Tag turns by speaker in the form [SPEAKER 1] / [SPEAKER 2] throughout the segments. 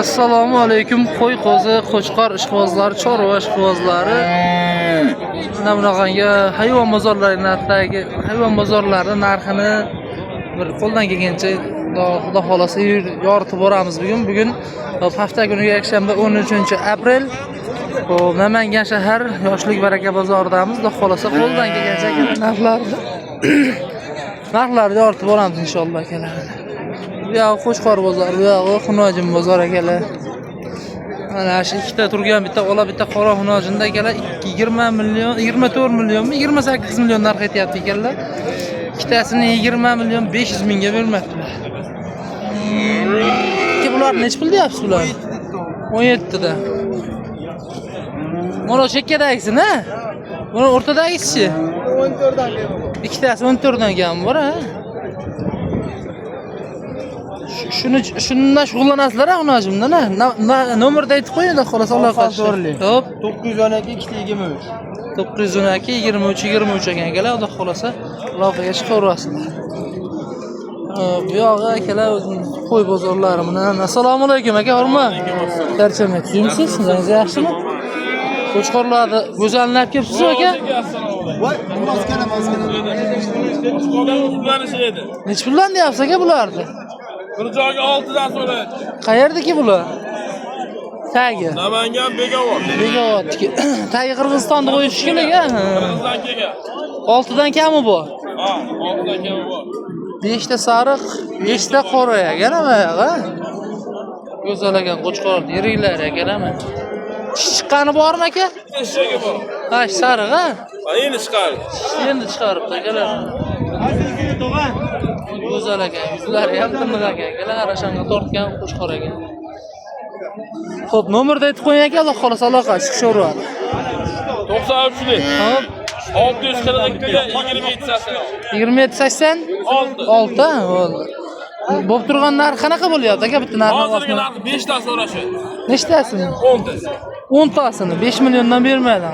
[SPEAKER 1] Assalomu alaykum qo'y, qo'zi, qo'chqor ishqibozlari, chorva ishqibozlari. Mana bunaqangi hayvon bozorlari narxidagi hayvon bozorlari narxini bir qo'ldan kelgancha xudo xohlasa yoritib boramiz bugun. Bugun hafta kuniga yakshanba, 13 aprel. Xo'p, Namangan shahar Yoshlik Baraka bozoridamiz. Xudo xohlasa qo'ldan kelgancha narxlarni yoritib boramiz inshaalloh akalar. Bu yog'i Qo'chqor bozori, bu yog'i Xunojin bozori akalar. Mana shu ikkita turgan, bitta ola, bitta qora Xunojinda akalar 20 million, 24 millionmi, 28 million narx aytyapti ekanlar. Ikkitasini 20 million 500 mingga bermabdilar. Aka, bular nechi pul deyapsiz bular? 17 da. Mana chekkadagisini, ha? Buni o'rtadagisichi?
[SPEAKER 2] 14 dan kami bor.
[SPEAKER 1] Ikkitasi 14 dan kam bor, ha? Shuni shundan shug'ullanasizlar, ha, Xunojimdan, ha? Nomerni aytib qo'ying, xudo xohlasa aloqa.
[SPEAKER 2] 94.
[SPEAKER 1] Xo'p,
[SPEAKER 2] 912 223.
[SPEAKER 1] 912 23 23 ekan akalar, xudo xohlasa aloqaga chiqaverasizlar. Bu yog'i akalar o'zimiz qo'y bozorlari bilan. Assalomu alaykum aka, hurmat. Charchamay tuzukmisiz? Sizingiz yaxshimi? Qo'chqorlarni go'zalini olib kelibsiz aka?
[SPEAKER 2] Voy, maskara, maskara.
[SPEAKER 3] Utlanishi edi.
[SPEAKER 1] Nechi puldan deyapsiz aka bularni?
[SPEAKER 3] Bir joyga 6 dan so'ra.
[SPEAKER 1] Qayerdiki bular? Tagi.
[SPEAKER 3] Namangan, Bekobod.
[SPEAKER 1] Bekovoddiki. Tagi Qirg'izistonni qo'yish shekilli, ha?
[SPEAKER 3] Qirg'izdan kelgan.
[SPEAKER 1] 6 dan kami bor.
[SPEAKER 3] Ha, 6 dan kami bor.
[SPEAKER 1] 5 ta sariq, 5 ta qora ekan ha? Go'zal ekan qo'chqor yiriklari ekan ha. Tish chiqqani bormi aka?
[SPEAKER 3] Bitta eshagi bor.
[SPEAKER 1] Ha, sariq ha?
[SPEAKER 3] Ha, endi chiqardi.
[SPEAKER 1] Tishni endi chiqaribdi akalar. Go'zal ekan, yuzlari ham tiniq ekan akalar, arashanga tortgan qo'chqor ekan. Xo'p, nomerni aytib qo'ying aka, Alloh xohlasa aloqa chiqishaveradi.
[SPEAKER 3] 93lik.
[SPEAKER 1] Xo'p,
[SPEAKER 3] 642 27 80.
[SPEAKER 1] 27 80
[SPEAKER 3] 6.
[SPEAKER 1] 6 bo'ldi. Bo'lib turgan narx qanaqa bo'lyapti aka bitta narxni?
[SPEAKER 3] Hozirgi narxi 5 dan so'rashadi.
[SPEAKER 1] Nechtasini?
[SPEAKER 3] 10 tasi.
[SPEAKER 1] 10 tasini 5 milliondan bermaydi.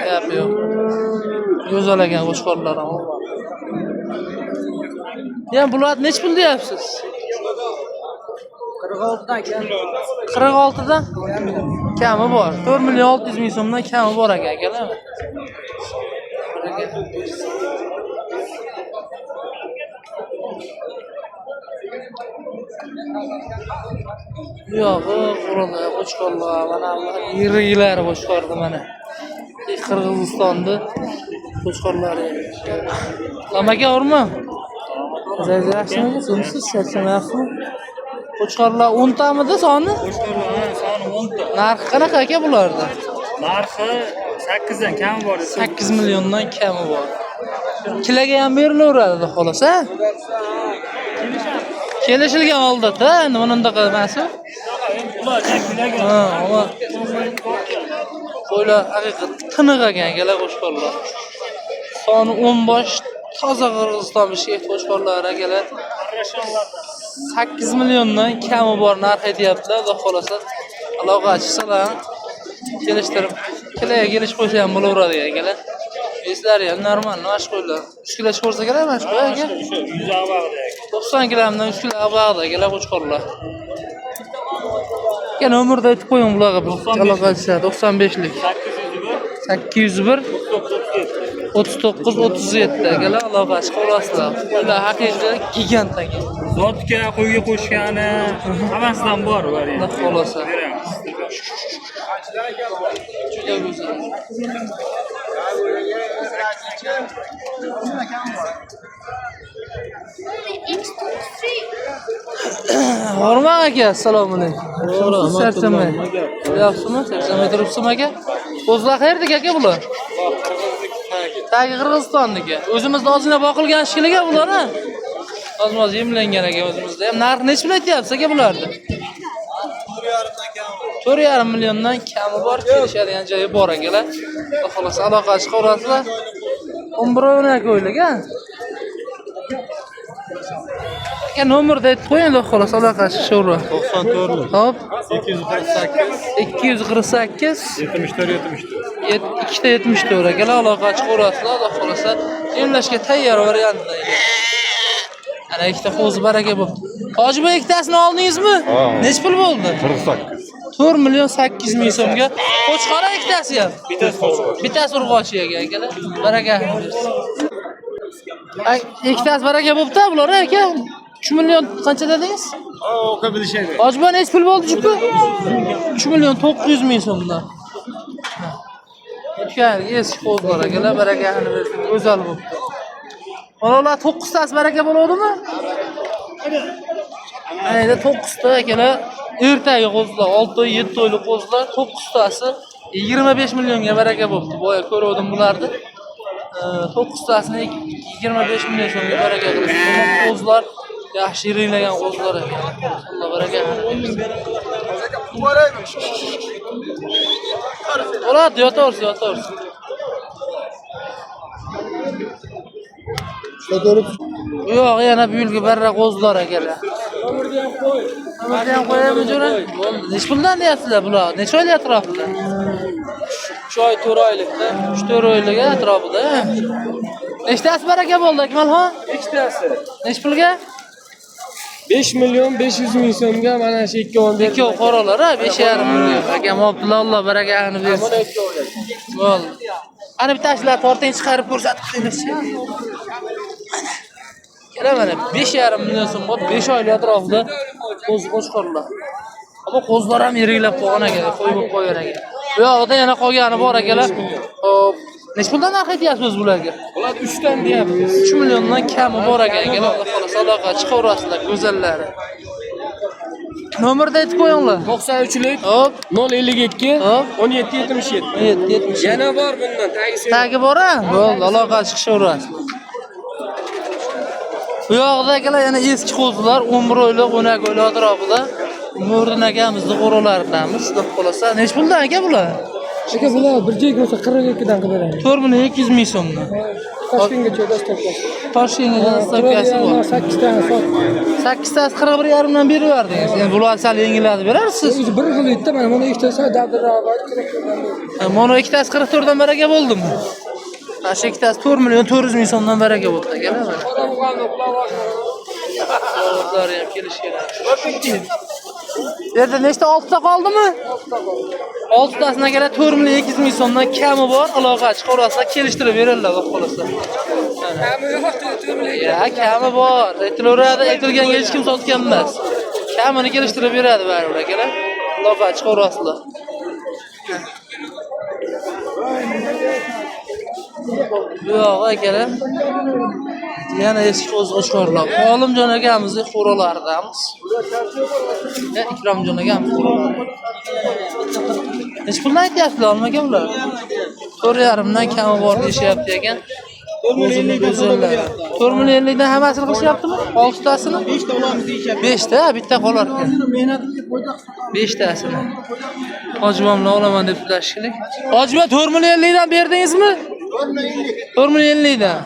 [SPEAKER 1] Gap yo'q. Go'zal ekan qo'chqorlar ham. Ya bular nechi pul deyapsiz?
[SPEAKER 2] 46 dan kam.
[SPEAKER 1] 46 dan kami bor. 4 million 600 ming so'mdan kami bor aka akalar. Bu yog'i qo'rala qo'chqorlar, mana bular yiriklari qo'chqorni mana. Qirg'izistonni qo'chqorlari. Aka urma. Yaxshimi? So'msiz, charchamayapsizmi? Qo'chqorlar 10 tamidi soni?
[SPEAKER 4] Qo'chqorlar soni 10 ta.
[SPEAKER 1] Narxi qanaqa aka bularni?
[SPEAKER 4] Narxi 8 dan kami bor.
[SPEAKER 1] 8 milliondan kami bor. Kiloga ham berilaveradi xudo xohlasa. Kelishilgan oldida, endi mana bunaqa emas u.
[SPEAKER 4] Ular kiloga.
[SPEAKER 1] Ha, ama qo'ylar haqiqat tiniq ekan akalar qo'chqorlar. Soni 10 bosh toza Qirg'iziston Bishkek qo'chqorlari akalar. 8 milliondan kami bor narx aytyaptilar, xudo xohlasa aloqa chiqsalar kelishtirib, kiloga kelishib qo'ysa ham bo'laveradi akalar. Eslari ham normal, mana shu qo'ylar. 3 kilo chiqarsa kerak mana shu qo'y aka.
[SPEAKER 4] O'sha 100 avag'ida.
[SPEAKER 1] 90 kilodan 3 kilo avag'ida akalar qo'chqorlar. Aka, nomerni aytib qo'ying bularga bir aloqa chiqsa 95lik.
[SPEAKER 4] 801
[SPEAKER 1] 801
[SPEAKER 4] 39 37.
[SPEAKER 1] 39 37 akalar aloqa chiqaverasizlar. Ular haqiqiy gigant aka.
[SPEAKER 4] Zotga qo'yga qo'shgani hammasidan bor variant.
[SPEAKER 1] Xudo xohlasa.
[SPEAKER 4] Beramiz.
[SPEAKER 1] Juda go'zal. Hormang aka, assalomu alaykum. Charchamay. Yaxshimi? Charchamay turibsizmi aka? O'zlar qayerdiki aka bular? Tagi Qirg'izistonniki. O'zimizda ozgina boqilgan shekilli bular, ha? Ozmoz yemlangan aka o'zimizda ham. Narxi nechi pul aytyapsiz aka bularni? 4,5 milliondan kami bor, kelishadigan joyi bor akalar. Xudo xohlasa aloqa chiqaverasizlar. 11 o'ynak o'ylik, ha? Aka, nomerni aytib qo'ying, xudo xohlasa aloqa chiqishaveradi.
[SPEAKER 4] 94
[SPEAKER 1] Hop,
[SPEAKER 4] 248
[SPEAKER 1] 248
[SPEAKER 4] 74 74.
[SPEAKER 1] 2 ta 74 akalar aloqa chiqaverasizlar, xudo xohlasa emlashga tayyor variantida. Ana ikkita qo'zi baraka bo'pti. Hoji bu ikkitasini oldingizmi? Nechi pul bo'ldi?
[SPEAKER 5] 48.
[SPEAKER 1] 4 million 800 ming so'mga. Qo'chqora ikkitasi ham. Bittasi qo'chqor. Bittasi urg'ochi ekan akalar. Baraka bersin. Ay, ikkitasi baraka bo'pti bular aka. 3 million qancha dedingiz?
[SPEAKER 5] O'qib bilishadi.
[SPEAKER 1] Hoji buva nechi pul bo'ldi jupi? 3 million 900 ming so'mdan. O'tgan eski qo'zlar akalar, barakasini bersin. Go'zal bo'pti. Mana ular 9 tasi baraka bo'ladimi? Ana endi 9 ta akalar ertagi qo'zilar, 6 oy, 7 oylik qo'zilar 9 tasi 25 millionga baraka bo'pti. Boya ko'ruvdim bularni. 9 tasini 25 million so'mga baraka qilishdi. Bu qo'zilar yaxshi irilagan qo'zilar ekan. Alloh barakasini bersin. Bo'ladi, yotaversin, yotaversin. Bu yo'q, yana bu yilgi barra qo'zilar akalar. Nomerni ham qo'yaymi jo'ra? Bo'ldi. Nechi puldan deyapsizlar bular? Necha oylik atrofida?
[SPEAKER 4] 3 oy 4 oylikda.
[SPEAKER 1] 3-4 oylik atrofida. Nechtasi baraka bo'ldi, Akmalxon?
[SPEAKER 4] Ikkitasi.
[SPEAKER 1] Nechi pulga?
[SPEAKER 4] 5 million 500 ming so'mga mana shu ikkovini berdim.
[SPEAKER 1] Ikkov qoralar, ha, 5,5 million. Akam Abdulla, Alloh barakasini bersin.
[SPEAKER 4] Mana ikkovi.
[SPEAKER 1] Bo'ldi. Ana bitta shular torting chiqarib ko'rsatib qo'yingizchi. Mana. Mana 5,5 million so'm bo'lib, 5 oylik atrofida qo'zi qo'chqorlar. Ammo qo'zilar ham iriklab qolgan ekan, qo'y bo'lib qolgan ekan. Bu yoqda yana qolgani bor akalar. Xo'p, nechi puldan narx aytyapsiz bularga?
[SPEAKER 4] Bular 3 dan deyapmiz.
[SPEAKER 1] 3 milliondan kami bor ekan akalar. Alloh xohlasa aloqa chiqaverasizlar go'zallari. Nomerni aytib qo'yinglar.
[SPEAKER 4] 93lik
[SPEAKER 1] Hop,
[SPEAKER 4] 052
[SPEAKER 1] Hop.
[SPEAKER 4] 17 77.
[SPEAKER 1] 7 70.
[SPEAKER 4] Yana bor bundan tagisi.
[SPEAKER 1] Tagi bor-a? Bo'ldi, aloqa chiqishaverasiz. Bu yoqda akalar yana eski qo'zilar 11 oylik, 12 oylik atrofida Nurdin akamizni qo'ralaridamiz. Xudo xolasa. Nechi puldan aka bular?
[SPEAKER 2] Aka bular bir joy bo'lsa 42 dan qilib beramiz.
[SPEAKER 1] 4 million 200 ming so'mdan.
[SPEAKER 2] Toshkentgacha dostavkasi.
[SPEAKER 1] Toshkentga dostavkasi bor.
[SPEAKER 2] 8 tani sot.
[SPEAKER 1] 8 tasi 41,5 dan berib yubordingiz. Endi bular sal yengillatib berarsiz.
[SPEAKER 2] O'zi bir xil edi, mana buni ikkitasi dadilroq bor, 44 dan berdim.
[SPEAKER 1] Mana ikkitasi 44 dan baraka bo'ldimi? Mana shu ikkitasi 4 million 400 ming so'mdan baraka bo'ldi akalar. Mana. Ular ham kelishgan. Bu yerda nechta 6 ta qoldimi? 6 tasini akalar 4 million 200 ming so'mdan kami bor, aloqa chiqaverasizlar, kelishtirib beradilar, xudo xolasa. Ya, kami bor. Aytilaveradi, aytilganga hech kim sotgan emas. Kamini kelishtirib beradi baribir akalar. Aloqa chiqaverasizlar. Yo'q akalar. Yana eski qo'zi qo'chqorlar. Olimjon akamizni qo'ralaridamiz. Ya, Ikromjon akamiz qo'ralari. Nechi puldan aytyapsizlar, olma aka bular? 4,5 dan kami bor deyishyapti ekan. 4 million 50 dan hammasini qilishyaptimi? 6 tasini?
[SPEAKER 2] 5 ta olamiz deyishyapti.
[SPEAKER 1] 5 ta, bitta qolar ekan. 5 tasini. Hojibomni olaman deb shekilli. Hojibo 4 million 50 dan berdingizmi? 4 million 50 dan.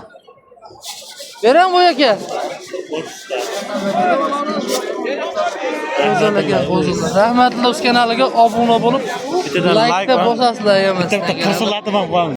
[SPEAKER 1] Beraman bu aka. Go'zal ekan, qo'zilar. Rahmatli Do'st kanaliga obuna bo'lib,
[SPEAKER 6] Bittadan
[SPEAKER 1] like
[SPEAKER 6] like
[SPEAKER 1] bosasizlar emas.
[SPEAKER 6] Bitta qirsillatib ham qo'yamiz.